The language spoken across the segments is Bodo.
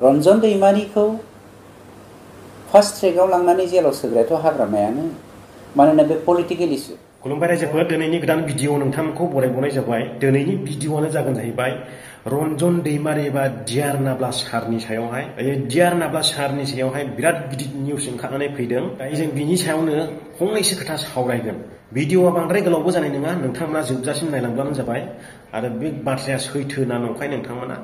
रन्जन दैमारिखौ फार्स्ट ट्रेकआव लांनानै जेलाव सोग्रायाथ' हाग्रामायानो मानोना बे पलिटिकेल इस्यु। खुलुमबाय रायजोफोर, दिनैनि गोदान भिडिअ नोंथांमोनखौ बरायबावनाय जाबाय। दिनैनि भिडिअआनो जागोन जाहैबाय रन्जन दैमारि एबा डिआर नाब्ला सारनि सायावहाय। डिआर नाब्ला सारनि सायावहाय बिराद गिदिर निउस ओंखारनानै फैदों। दायो जों बिनि सायावनो फंनैसो खोथा सावरायगोन। भिडिअआ बांद्राय गोलावबो जानाय नङा, नोंथांमोना जोबजासिम नायलांब्लानो जाबाय आरो बे बाथ्राया सैथो ना नंखाय नोंथांमोना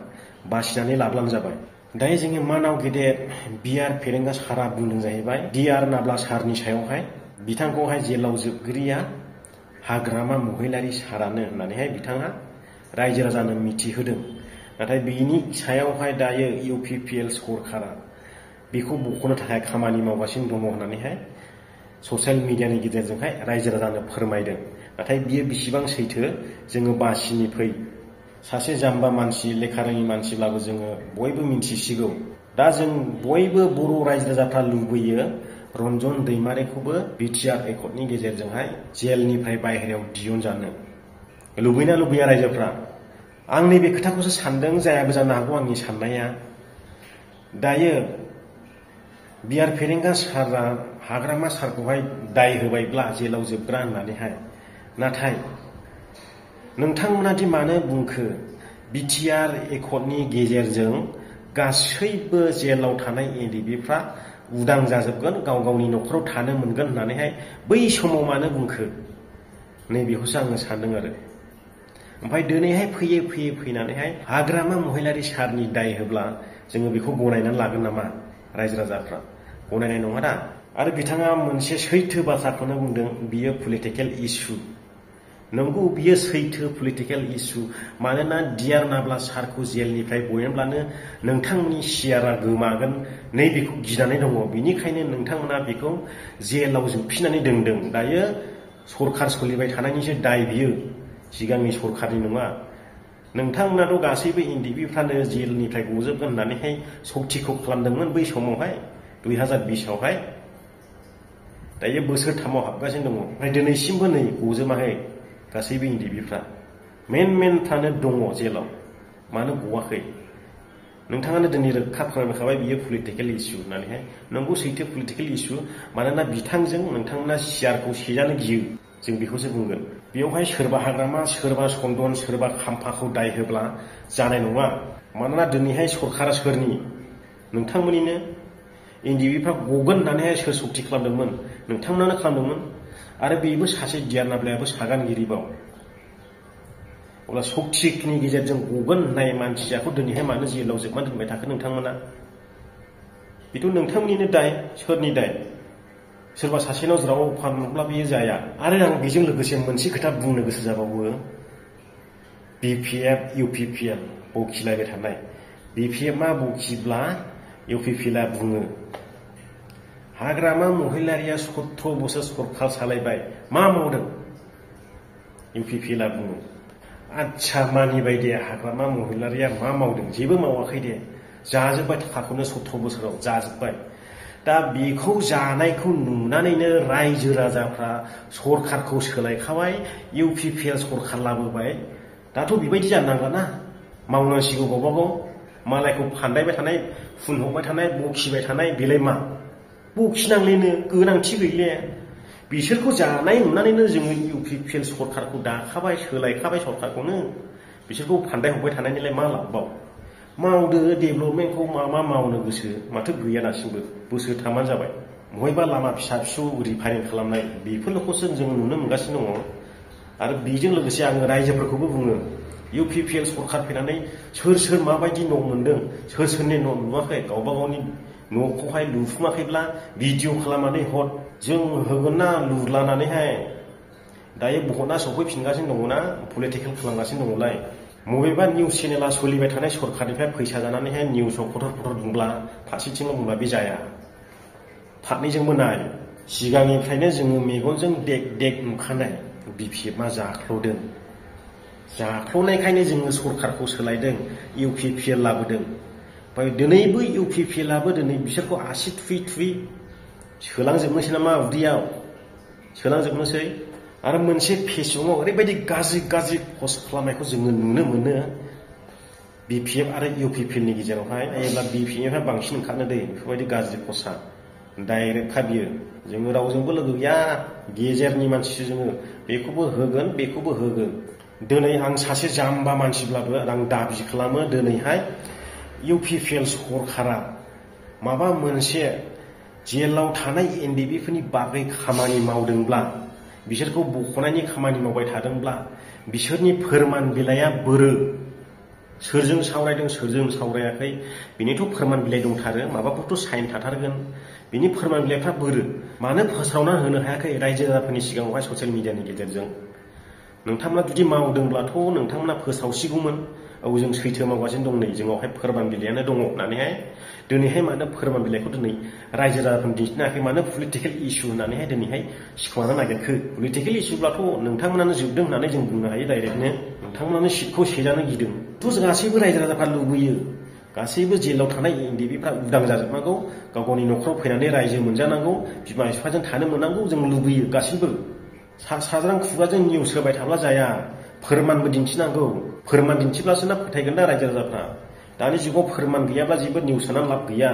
बासिनानै लाब्लानो जाबाय। दायो जोङो मानाव गेदेर बिआर फेरेंगा सारा बुंदों जाहैबाय डिआर नाब्ला सारनि सायावहाय बिथांखौहाय जेलाव जोबगिरिया हाग्रामा महिलारि सारानो होननानैहाय बिथाङा रायजो राजानो मिथिहोदों। नाथाय बिनि सायावहाय दायो इउपिपिएल सरकारा बेखौ बख'नो थाखाय खामानि मावगासिनो दङ होननानैहाय ससियेल मिडियानि गेजेरजोंहाय रायजो राजानो फोरमायदों। नाथाय बियो बेसेबां सैथो जोङो बासिनि फै। सासे जाम्बा मानसि, लेखा रोङि मानसिब्लाबो जोङो बयबो मिन्थिसिगौ। दा जों बयबो बर' रायजो राजाफ्रा लुबैयो रन्जन दैमारिखौबो बिटिआर एकर्डनि गेजेरजोंहाय जेलनिफ्राय बायहेरायाव दिहुनजानो। लुबैना लुबैया रायजोफ्रा? आं नैबे खोथाखौसो सानदों, जायाबो जानो हागौ आंनि साननाया। दायो बिआर फेरेंगा सारा हाग्रामा सारखौहाय दाय होबायब्ला जेलाव जोबग्रा होननानैहाय, नाथाय नोंथांमोना दि मानो बुंखो बिटिआर एकर्डनि गेजेरजों गासैबो जेलाव थानाय एनडिबिफ्रा उदां जाजोबगोन, गाव गावनि न'खराव थानो मोनगोन होननानैहाय बै समाव मानो बुंखो? नैबेखौसो आङो सानदों आरो। ओमफ्राय दिनैहाय फैयै फैयै फैनानैहाय हाग्रामा महिलारि सारनि दाय होब्ला जोङो बेखौ गनायनानै लागोन नामा रायजो राजाफ्रा? गनायनाय नङा दा। आरो बिथाङा मोनसे सैथो बाथ्राखौनो बुंदों, बियो पलिटिकेल इस्यु। नंगौ, बियो सैथो पलिटिकेल इस्यु। मानोना डिआर नाब्ला सारखौ जेलनिफ्राय बयनोब्लानो नोंथांनि सियारा गोमागोन नैबेखौ गिनानै दङ। बेनिखायनो नोंथांमोना बेखौ जेलाव जोबफिननानै दोनदों। दायो सरखार सोलिबाय थानायनिसो दाय बियो, सिगांनि सरखारनि नङा। नोंथांमोनाथ' गासैबो एनडिबिफ्रानो जेलनिफ्राय गजोबगोन होननानैहाय सक्तिखौ खालामदोंमोन बै समावहाय 2020आवहाय। दायो बोसोरथामाव हाबगासिनो दङ, ओमफ्राय दिनैसिमबो नै गजोबाखै गासैबो एनडिबिफ्रा। मेनफ्रानो दङ जेलाव, मानो गवाखै? नोंथाङानो दिनै रोखा फोरमायखाबाय बियो पलिटिकेल इस्यु होननानैहाय। नंगौ, सैथो पलिटिकेल इस्यु। मानोना बिथांजों नोंथांमोना सियारखौ सेजानो गियो, जों बेखौसो बुंगोन। बेवहाय सोरबा हाग्रामा, सोरबा सन्दन, सोरबा खाम्फाखौ दाय होब्ला जानाय नङा। मानोना दिनैहाय सरकारा सोरनि? नोंथांमोननिनो। एनडिबिफ्रा गगोन होननानैहाय सोर सक्ति खालामदोंमोन? नोंथांमोनानो खालामदोंमोन। आरो बेबो सासे डिआर नाब्लायाबो सागानगिरिबाव। अब्ला सक्तिनि गेजेरजों गगोन होननाय मानसियाखौ दिनैहाय मानो जेलाव जोबनानै दोनबाय थाखो नोंथांमोना? बेथ' नोंथांमोननिनो दाय। सोरनि दाय? सोरबा सासेनाव ज्राव अफार मोनब्ला बेयो जाया। आरो आं बेजों लोगोसे मोनसे खोथा बुंनो गोसो जाबावो। बिपिएफ इउपिपिएल बखिलायबाय थानाय। बिपिएफआ बखिब्ला इउपिपिएलआ बुङो हाग्रामा महिलारिया 17 बोसोर सरखार सालायबाय, मा मावदों? इउपिपिएलआ बुङो आच्छा मानिबाय दे, हाग्रामा महिलारिया मा मावदों? जेबो मावाखै दे, जाजोब्बाय थाखाखौनो 17 बोसोराव जाजोब्बाय। दा बेखौ जानायखौ नुनानैनो रायजो राजाफ्रा सरखारखौ सोलायखाबाय, इउपिपिएल सरखार लाबोबाय। दाथ' बेबायदि जानो नांला ना, मावनांसिगौ गावबा गाव। मालायखौ फानदायबाय थानाय, फुनहरबाय थानाय, बखिबाय थानाय, बेलाय मा? बखिनांलायनो गोनांथि गैले। बिसोरखौ जानाय नुनानैनो जोङो इउपिपिएल सरखारखौ दाखाबाय, सोलायखाबाय सरखारखौनो। बिसोरखौ फानदाय हरबाय थानायनिलाय मा लाबबाव? मावदो डेभेलपमेन्टखौ, मा मावनो गोसो? माथो गैया दासिमबो, बोसोरथामानो जाबाय। बहायबा लामा फिसा फिसौ रिफायरिं खालामनाय, बेफोरल'खौसो जोङो नुनो मोनगासिनो दङ। आरो बेजों लोगोसे आङो रायजोफोरखौबो बुङो, इउपिपिएल सरखार फैनानै सोर माबायदि न' मोनदों, सोरनि न' नुवाखै, गावबा गावनि न'खौहाय लुफुङाखैब्ला भिडिअ खालामनानै हर, जों होगोन ना लुरलानानैहाय। दायो बहतना सफैफिनगासिनो दङना, पलिटिकेल खालामगासिनो दङलाय। बबेबा निउस चेनेला सोलिबाय थानाय सरखारनिफ्राय फैसा जानानैहाय निउसाव फटर बुंब्ला फारसेथिंल' बुंब्ला बे जाया। फारनैजोंबो नाय। सिगांनिफ्रायनो जोङो मेगनजों देग नुखानाय बिपिएफआ जाख्ल'दों। जाख्ल'नायखायनो जोङो सरखारखौ सोलायदों, इउपिपिएल लाबोदों। ओमफ्राय दिनैबो इउपिपिएलआबो दिनै बिसोरखौ आसि थुयै सोलांजोबनोसै नामा उदैयाव? सोलांजोबनोसै। आरो मोनसे फेसबुकआव ओरैबायदि गाज्रि पस्ट खालामनायखौ जोङो नुनो मोनो। BPF आरो UPPL नि गेजेरावहाय नायोब्ला BPF निफ्राय बांसिन ओंखारनो दै बेफोरबायदि गाज्रि खसा डाइरेक्टखा बियो जोङो रावजोंबो लोगो गैया गेजेरनि मानसिसो जोङो बेखौबो होगोन दिनै आं सासे जाम्बा मानसिब्लाबो आं दाबि खालामो दिनैहाय UPPL सरकारा माबा मोनसे जेलाव थानाय NDB फोरनि बागै खामानि मावदोंब्ला बिसोरखौ बख'नायनि खामानि मावबाय थादोंब्ला बिसोरनि फोरमान बिलाइया बोरो सोरजों सावरायदों सोरजों सावरायाखै बिनिथ' फोरमान बिलाइ दंथारो माबाफोरथ' साइन थाथारगोन बिनि फोरमान बिलाइफ्रा बोरो मानो फोसावना होनो हायाखै रायजो राजाफोरनि सिगाङावहाय ससियेल मिडियानि गेजेरजों नोंथांमोना जुदि मावदोंब्लाथ' नोंथांमोना फोसावसिगौमोन औ जों सैथो मावगासिनो दं नै जोंनावहाय फोरमान बिलाइयानो दङ होननानैहाय दिनैहाय मानो फोरमान बिलाइखौ दिनै रायजो राजाफोरनो दिन्थिनो हायाखै मानो पलिटिकेल इस्यु होननानैहाय दिनैहाय सिखमानो नागिरखो पलिटिकेल इस्युब्लाथ' नोंथांमोनानो जोबदों होननानै जों बुंनो हायो डाइरेक्टनो नोंथांमोनानो सिटखौ सेजानो गिदों थ' गासैबो रायजो राजाफ्रा लुबैयो गासैबो जेलाव थानाय NDBफ्रा उदां जाजोबनांगौ गाव गावनि न'खराव फैनानै रायजो मोनजानांगौ बिमा बिफाजों थानो मोननांगौ जों लुबैयो गासैबो साज्रां खुगाजों निउस होबाय थाब्ला जाया फोरमानबो दिन्थिनांगौ फोरमान दिन्थिब्लासो ना फोथायगोन ना रायजो राजाफ्रा दानि जुगाव फोरमान गैयाब्ला जेबो निउस होनानै लाब गैया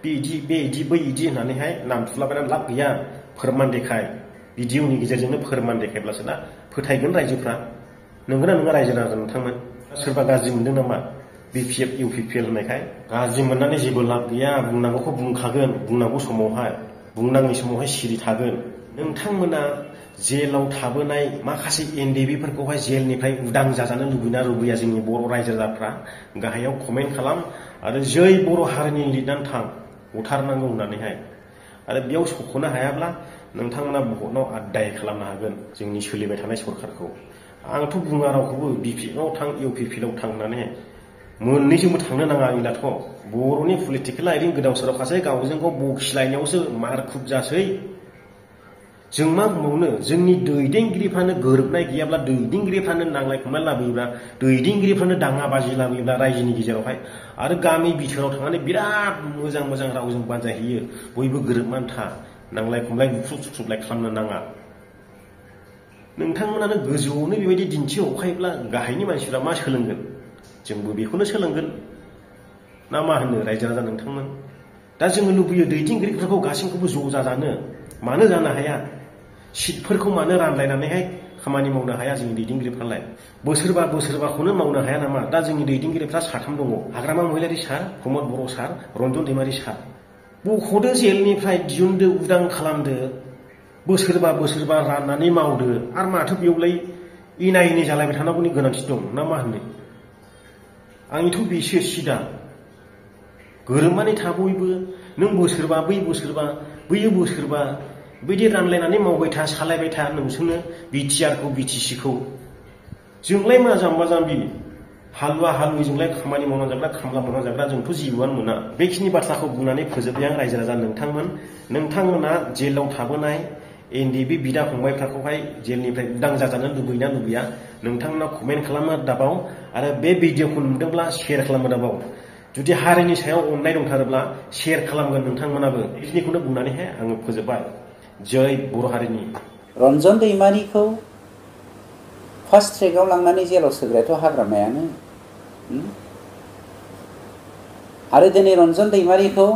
बे इदि बै इदि होननानैहाय नाम थुलाबायनानै लाब गैया फोरमान देखाय भिडिअनि गेजेरजोंनो फोरमान देखायब्लासो ना फोथायगोन रायजोफ्रा नंगौना नङा रायजो राजा नोंथांमोन सोरबा गाज्रि मोनदों नामा BPF UPPL होननायखाय गाज्रि मोननानै जेबो लाब गैया बुंनांगौखौ बुंखागोन बुंनांगौ समावहाय बुंनाङि समावहाय सिरि थागोन नोंथांमोना जेलाव थाबोनाय माखासे NDBफोरखौहाय जेलनिफ्राय उदां जाजानो लुबैना लुबैया जोंनि बर' रायजो राजाफ्रा गाहायाव कमेन्ट खालाम आरो जै बर' हारिनि लिरनानै थां बुथारनांगौ होननानैहाय आरो बेयाव सख'नो हायाब्ला नोंथांमोना भटआव आदाय खालामनो हागोन जोंनि सोलिबाय थानाय सरखारखौ आंथ' बुङा रावखौबो BPFआव थां UPPLआव थां होननानै मोननैजोंबो थांनो नाङा आंनिलाथ' बर'नि पलिटिकेला ओरैनो गोदाव सोरावखासै गावजों गाव बखिलायनायावसो मारखुब जासै जों मा बुंबावनो जोंनि दैदेनगिरिफ्रानो गोरोबनाय गैयाब्ला दैदेनगिरिफ्रानो नांलाय खमलाय लाबोयोब्ला दैदेनगिरिफ्रानो दाङाबाजि लाबोयोब्ला रायजोनि गेजेरावहाय आरो गामि बिथोराव थांनानै बिराद मोजां मोजां रावजों बानजायहैयो बयबो गोरोबनानै था नांलाय खमलाय बुख्रुब सुख्रुबलाय खालामनो नाङा नोंथांमोनानो गोजौआवनो बेबायदि दिन्थिहरखायोब्ला गाहायनि मानसिफ्रा मा सोलोंगोन जोंबो बेखौनो सोलोंगोन ना मा होनो रायजो राजा नोंथांमोन दा जोङो लुबैयो दैदेनगिरिफोरखौ गासैखौबो ज' जाजानो मानो जानो हाया सिटफोरखौ मानो रानलायनानैहाय खामानि मावनो हाया जोंनि दैदेनगिरिफ्रालाय बोसोरबाखौनो मावनो हाया नामा दा जोंनि दैदेनगिरिफ्रा साथाम दङ हाग्रामा महिलारि सार प्रमद बर' सार रन्जन दैमारि सार बख'दो जेलनिफ्राय दिहुनदो उदां खालामदो बोसोरबा राननानै मावदो आरो माथो बेयावलाय इना इनि जालायबाय थानांगौनि गोनांथि दं ना मा होनो आंनिथ' बेसो सिदा गोरोबनानै था बयबो नों बोसोरबा बै बोसोरबा बैयो बोसोरबा बिदि रानलायनानै मावबाय था सालायबाय था नोंसोरनो BTRखौ BTCखौ जोंलाय मा जाम्बा जाम्बि हालुवा हालुविजोंलाय खामानि मावना जाग्रा खामला मावना जाग्रा जोंथ' जेबोआनो मोना बेखिनि बाथ्राखौ बुंनानै फोजोबबाय आं रायजो राजा नोंथांमोना जेलाव थाबोनाय NDB बिदा फंबायफोरखौहाय जेलनिफ्राय उदां जाजानो लुबैना लुबैया नोंथांमोना कमेन्ट खालामनो दाबाव आरो बे भिडिअखौ नुदोंब्ला शेयार खालामनो दाबाव जुदि हारिनि सायाव अननाय दंथारोब्ला शेयार खालामगोन नोंथांमोनाबो बेखिनिखौनो बुंनानैहाय आङो फोजोबबाय जय बर' हारिनि रन्जन दैमारिखौ फार्स्ट ट्रेकआव लांनानै जेलाव सोग्रायाथ' हाग्रामायानो आरो दिनै रन्जन दैमारिखौ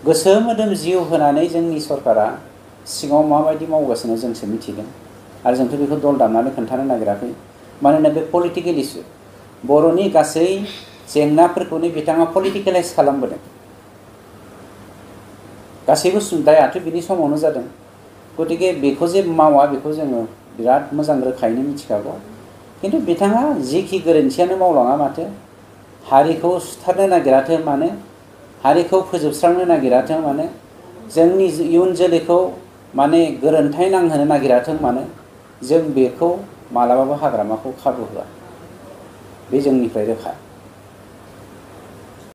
गोसो मोदोम जिउ होनानै जोंनि सरकारा सिङाव माबायदि मावगासिनो जोंसो मिथिदों आरो जोंथ' बेखौ दल दामनानै खोन्थानो नागिराखै मानोना बे पलिटिकेल इस्यु बर'नि गासै जेंनाफोरखौनो बिथाङा पलिटिकेलाइज खालामबोदों गासैबो दायाथ' बिनि समावनो जादों गतिके बेखौ जे मावा बेखौ जोङो बिराद मोजां रोखायैनो मिथिखागौ खिन्थु बिथाङा जिखि गोरोन्थियानो मावलाङा माथो हारिखौ सुथारनो नागिराथों मानो हारिखौ फोजोबस्रांनो नागिराथों मानो जोंनि इयुन जोलैखौ माने गोरोन्थाय नांहोनो नागिराथों मानो जों बेखौ मालाबाबो हाग्रामाखौ खाबु होआ बे जोंनिफ्राय रोखा